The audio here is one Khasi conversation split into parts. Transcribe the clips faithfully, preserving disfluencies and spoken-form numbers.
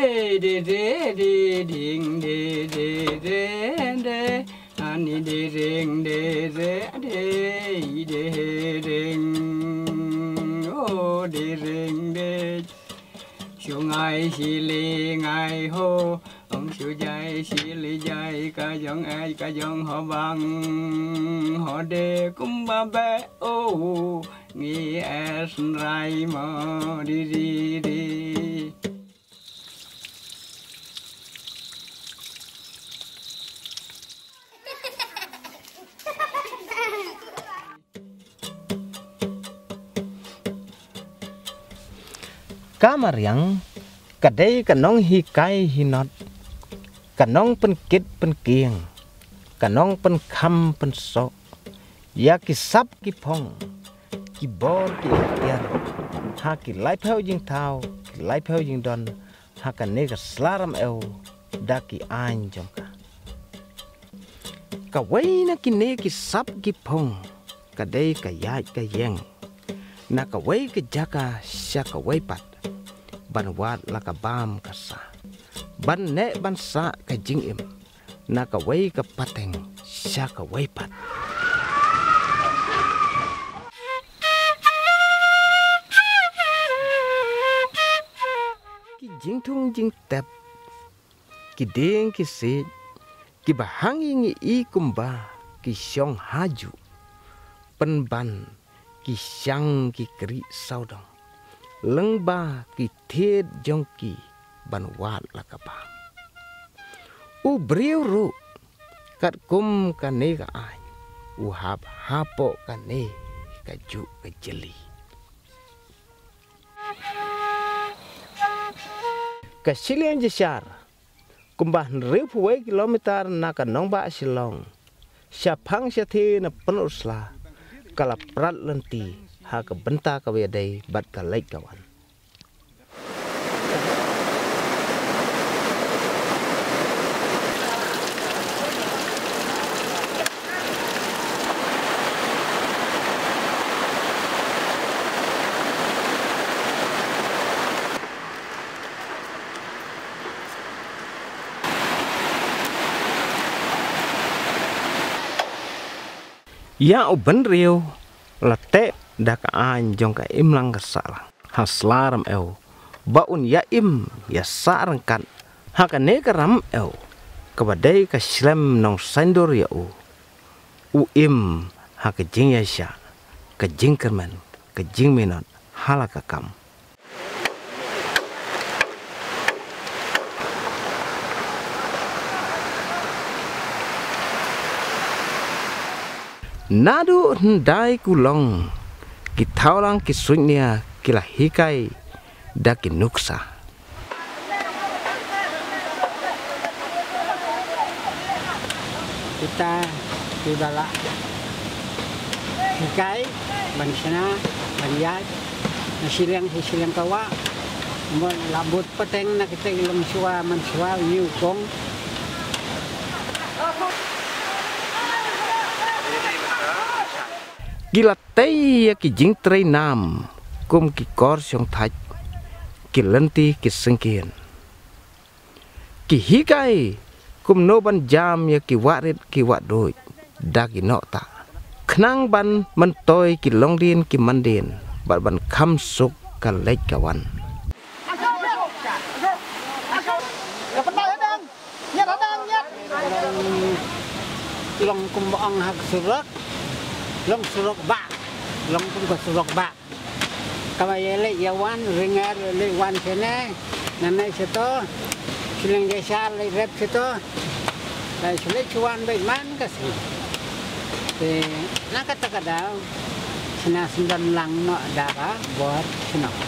De de de ding de de de de. Ani de ring de de de de ring, o de ring de. Shu ngai shili ngai ho, ong shu jai shili jai, ka jong ai ka jong ho bang, ho de kumba be o, ngi es nrai mo di di di. Ka mariang ka dei ka nonghikai hinot, ka nongpynkit pynkieng, ka nongpynkham pynsoh ïa ki sap ki phong, ki bor ki ikhtiar ha ki laiphew jingthaw, ki laiphew jingdon, ha kane ka sla ram ew da ki aiñ jong ka. Kawei na kine ki sap ki phong ka dei ka ïaid ka ïeng na kawei ka jaka sha kawei pat, ban wad la ka bam ka sah, ban neh ban sah ka jingim na kawei ka pateng sha kawei pat. Ki jingthung jingtep, ki dieng ki siej, kiba hangne ngi i kumba ki shong ha juh, pynban ki shang ki kri sawdong, lyngba ki thied jong ki ban wad la ka bam. U briew ruh katkum kane ka aiñ u hap hapoh kane ka juh ka jylli. Ka shiliang jashar kumba hynriewphew wei kilometer na ka nongbah Shillong, shaphang shathie na Pynursla, ka la prat lynti ha ka bynta kaba ïadei bad ka leit ka wan. Ïa u bynriew la teh da ka aiñ jong ka imlang ka sahlang ha sla ram ew, ba un ïa im ïa sah ryngkat ha kane ka ram ew kaba dei ka shlem nongsaiñdur ïa u. U im ha ka jingïaishah, ka jingkyrmen, ka jingminot ha la ka kam. Naduh hyndai kulong ki thawlang ki suidñia ki la hikai da ki nuksa. Kita kiba la hikai ban shna ban ïaid na shiliang sha shiliang ka wah. Mo la bud pateng na kita ki longshuwa manshuwa u ñiewkong. Ki la tei ïa ki jingtrei nam kum ki kor shongthait, ki lynti ki syngkien. Ki hikai kumno ban jam ïa ki wah rit ki wah duid da ki nohtah, khnang ban myntoi ki longdien ki mandien bad ban kham suk ka leit ka wan. Long kum ba ong ha ka surok, long surok ba, long kum ka surok ba. Kaba ïa leit ïa wan, ringer leit wan shane, nangne shato, shileng jashar leit rep shato. Ba shu leit shu wan beit man ka sngi. Te na kata ka daw shna sngewdon lang noh da ka bor shnong.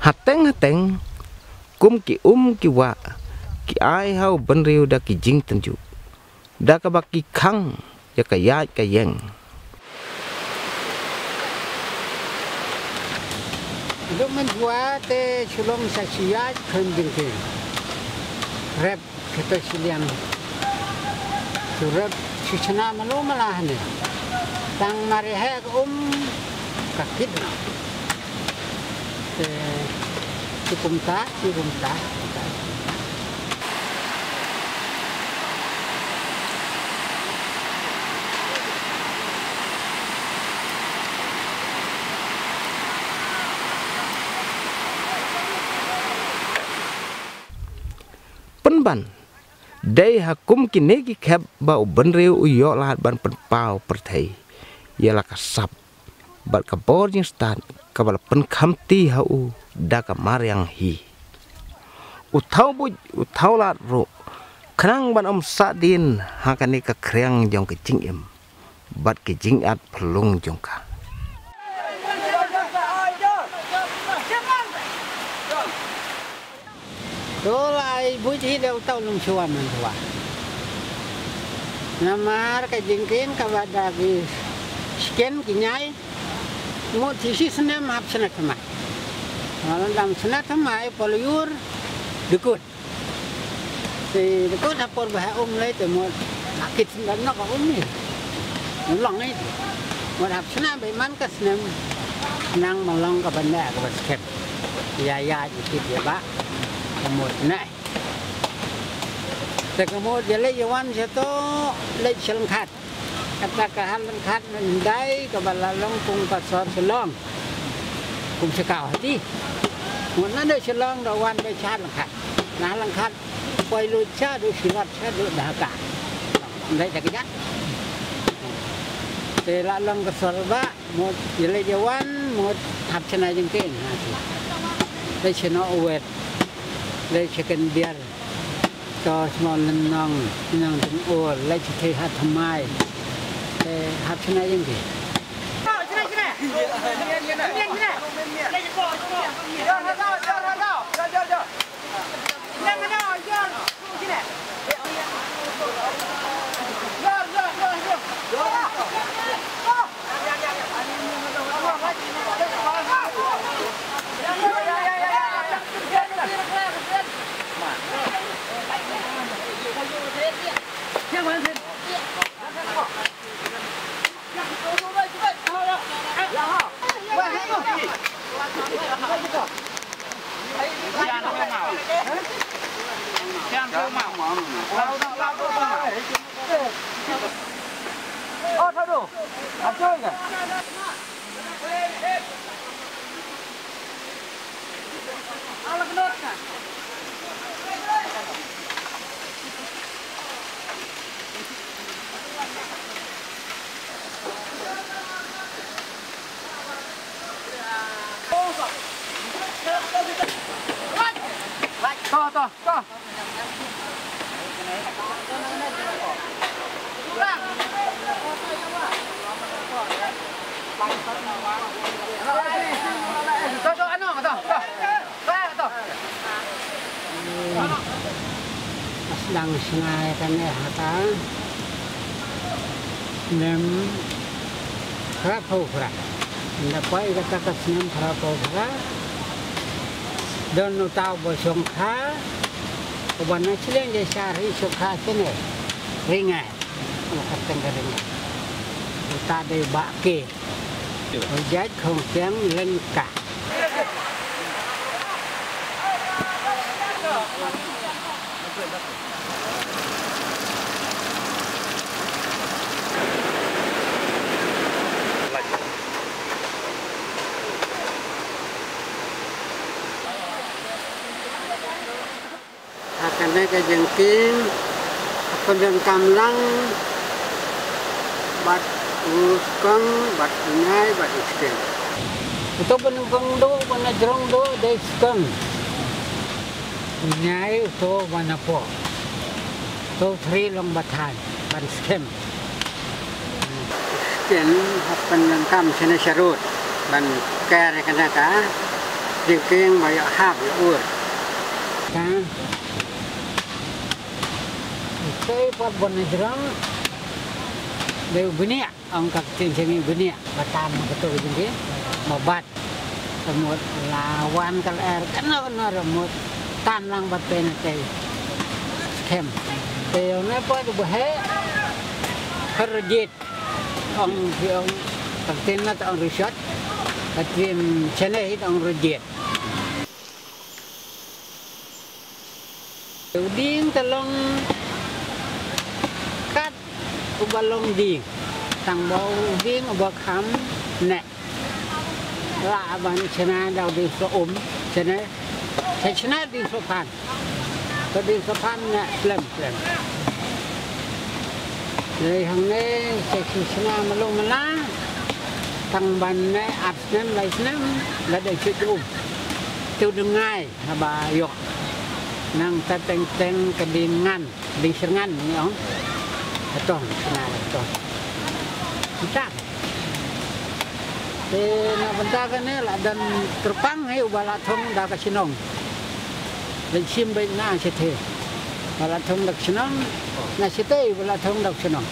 Hateng hateng kum ki um ki wah, ki ai ha u bynriew da ki jingtynjuh, da kaba ki khang ïa ka ïaid ka ïeng. Duk mynjua te shu long sa shu ïaid khun jingkieng. Rep kata shu liang. Shu rep shu shna malu mala hane. Tang mar ïa heh ka um ka kit noh. Te shu kumta, shu kumta. Pynban dei ha kum kine ki khep ba u bynriew u ïoh lad ban pynpaw pyrthei ïa la ka sap bad ka bor jingstad kaba la pynkhamti ha u da ka mariang hi. U thaw buit u thaw lad ruh khnang ban ym sahdien ha kane ka khriang jong ka jingim bad ka jingat phyllung jong ka. To la ai buit hi da u tau lum shuwa man shuwa. Namar ka jingkieng kaba da ki sken ki ñiai. Mut shi snem hap sna thymmai. Nga la dang sna thymmai pol ïur dukut. Te dukut ha por ba ha um lei te mut akit sna nok ka um ni. Long ni. Mut hap sna ba man ka snem nang ma long kaba ne kaba skhem. Ïa ïa ji kit ïa ba. Ka mut ne. Te ka mut ïa leit ïa wan sha to leit sha lyngkhat. Kata ka ha lyngkhat na Hyndai kaba la long kum ka sor Shillong. Kum sha kaw hati. Ngut na dei Shillong da wan dei sha lyngkhat. Na lyngkhat poi lut sha du Shillong sha du da ka. Dei da ka jat. Te la long ka sor ba mut ïa leit ïa wan mut hap shynai jingkieng hati. Dei shano wet. Dei second beer. To small lynnong, lynnong dum ur, leit sha thei ha thymmai. Te hap shynai ïing ki. To, to, to. To, to, ano, to, to. To, to. Nga sdang shna ïa kane ha ka snem phra phew phra. Ynda poi kata ka snem phra phew phra, don uta uba shongkha uba na shleng jait sha ri shongkha kane. Ringai. Uba kyrteng ka Ringai. Uta dei Bah Ke. U jait Khongkiang Lyngka. Ha kane ka jingkieng, ha pyndonkam lang bad u skong, bad u ñiai, bad u skhem. Uto ba nyngkong duh, ba na jrong duh, dei skong. U ñiai, uto ba na poh. Uto u three long ba thaiñ, ban skhem. Skem ha pyndonkam shane sharud ban ker ïa kane ka jingkieng ba ïoh hap ïoh ur. Ka Te pat ban jrong, dei u bniah, ong ka ktien jong ngi bniah, ba tan ha kato ka jingkieng, ba bat. Ka mut la wan ka lyer, kano kano ruh mut tan lang ba ten te skhem. Te ong ne pat u ba heh, ha rjit. Ong phi ong, ka ktien na ta ong rshot, ka ktien shane hi ta ong rjit. U dieng te long kat uba long dieng. Tang ba u dieng uba kham neh. Lah ban shna da u dieng soh um, shna, shna dieng soh phan. Ka dieng soh phan neh slem slem. Dei hangne sa shu shna malu mala. Tang ban neh ar snem lai snem, la dei shu um. Tu dengai. Haba ïoh nangta teng teng ka dieng ngan, dieng syrngan ngi ong. Hato, syrngan hato. Kita. Te na bynta kane la don kyrpang hi uba la thung da ka shnong. Leit shim beit na shatei. Ba la thung da ka shnong, na shatei ba la thung da ka shnong.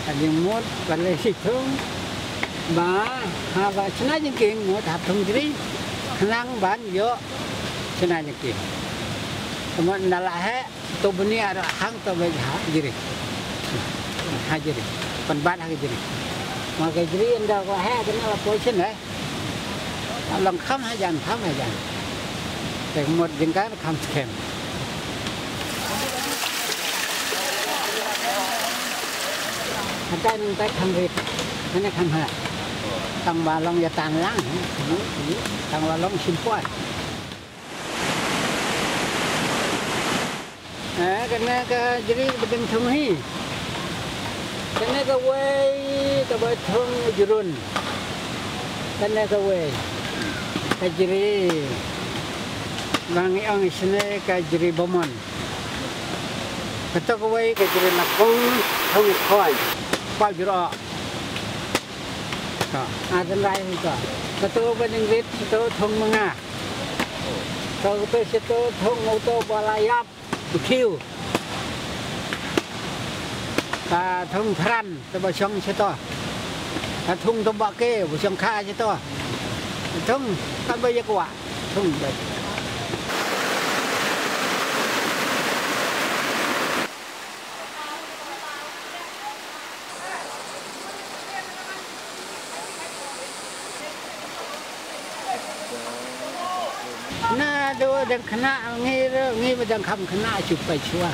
Ka jingmut ba leh shi thung ba haba shna jingkieng mut hap thung jri khnang ban ïoh shna jingkieng. Ka mut nda la heh to bniah ruh hangto ba ha jri. Ha jri. Pynbat ha jri. Ma ka jri nda ko heh kane la poi shin eh. Long kham hajan, kham hajan. Te mut jingkar kham skhem. Hatai nang tai kham rit. Nane kham ha. Tang ba long ïa tan lang. Tang ba long shim poi. Eh, kane ka jri ba dang thung hi. Kane kawei kaba thung jrun. Kane kawei ka jri ba ngi ong isne ka jri bamon. Kato kawei ka jri na kong thung khon. Pau jro. Ka. A dang rai ka. Kato ba dang rit kato thung manga. Ka uto sito thung uto ba la ïap u khiew. Ka thung phran te ba shong sito. Ka thung te ba ke ba shong kha sito. Thung ka ba ïa kwah thung ba. Na do dang khynnah ngi ruh ngi ba dang kham khynnah shu peit shuwa.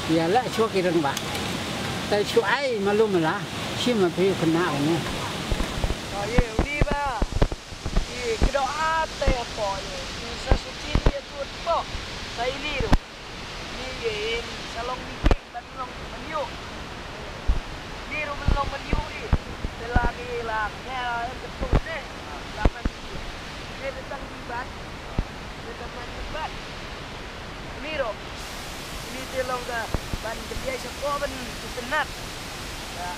Ïa la shuwa ki rangbah. Te shu ai malu mala shi ma phi khynnah ngi. Ka ye uni ba. Ki kdo ate hapoh ye. Ki sa suci ye tut poh. Sa ili ruh. Ni ye in sa long ni king ban long ban yu. Ni ruh ban long ban yu i. Te la ki la khmer em ka tu ne. La man yu. Ni te tang di bat. Ni te man di bat. Ni ruh. Ni te long ka ban kediai sa ko ban tu tenat. Ya.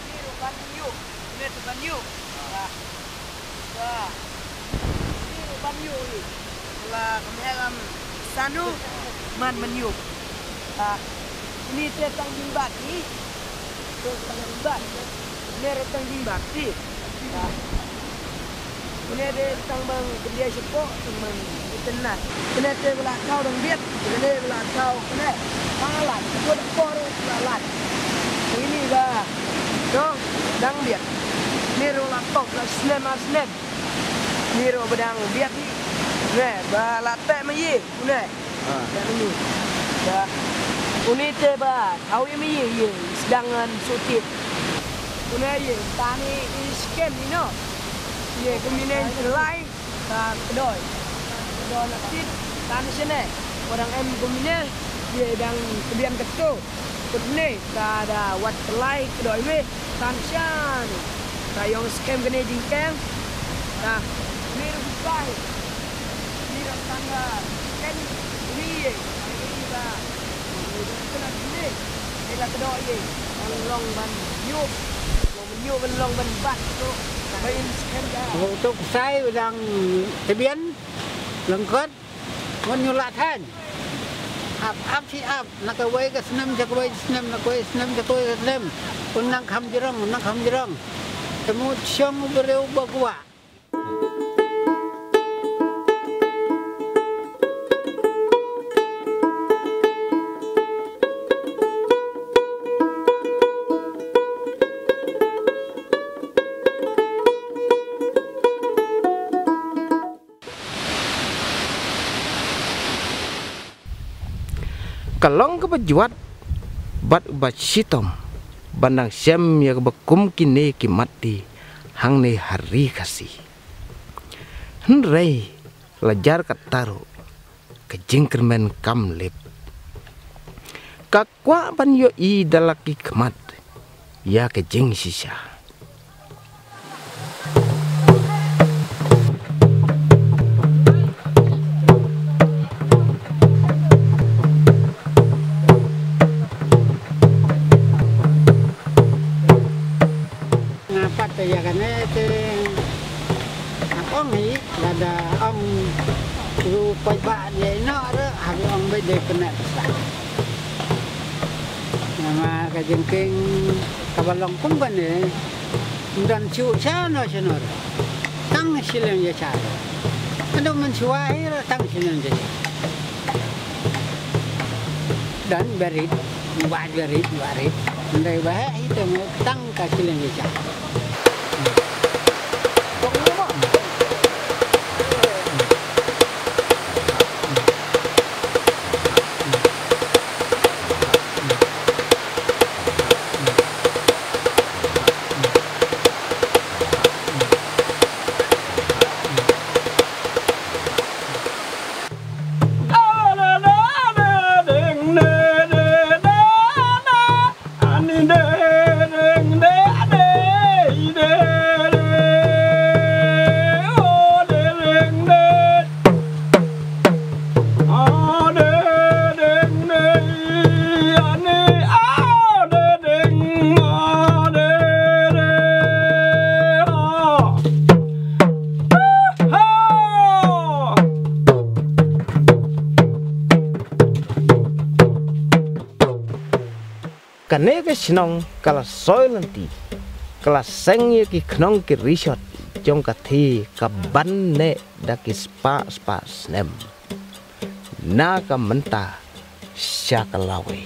Ni ruh ban yu. Ni te ban yu. Ya. Ba. Ni ruh ban ïoh ïa la ka meh lam sanu man man ïoh. Ah, ini te tang jingbat ni. Te tang jingbat. Ini re tang jingbat ti. Ah, ini re tang bang kedia sepo tang bang itenat. Ini te bela kau dang biat. Ini bela kau kene. Palat. Kau dang por bela lat. Ini ba. Dong dang biat. Ini ro la pok la snem a snem. Ni ruh ba dang biat hi. Ne, ba la teh ma yi. Une. Ha. Teh ma yi. Ba. Une te ba. Awi ma yi, yi. Sedang ngan sutit. Une yi. Tani i skem ino. Yi kumine lai. Ka kedoi. Kedoi na tit. Tani sene. Orang em kumine. Yi dang kebian ketu. Kut ne. Ka da wat pelai kedoi me. Tan sha ni. Ka ïong skhem kane jingkeng. Nah, ni ruh bai. Ni ruh tang ka Tuk sai u dang tbian lengkot ngon ñu la than. Ap ap si ap na kawei ka snem sha kawei snem, na kawei snem sha kawei snem. Un nang kham jrong, un nang kham jrong. Te mut shong u briew ba kwah. Ka long kaba jwat bad uba shitom ban dang shem ïa kaba kum kine ki mat ti hangne ha ri Khasi. Hynrei la jar katta ruh ka jingkyrmen kam lip. Ka kwah ban ïohi da la ki khmat ïa ka jingshisha. Nga pat te ïa kane te nga ong hi, lada ong ruh paidbah ïa ino ruh ha ruh ong ba dei kane. Namar ka jingkieng kaba long kum kane, ym don shuh shano shano ruh. Tang shiliang ïa shano. Ado mynshuwa hi ruh tang shiliang ïa shano. Don barit, wad barit, wad rit. Ndai ba heh hi te mo tang ka shiliang ïa shano. Kane ka shnong ka la soi lynti, ka la seng ïa ki khnong ki rishot jong ka thie kaban neh da ki spah spah snem. Na ka mynta sha ka lawei.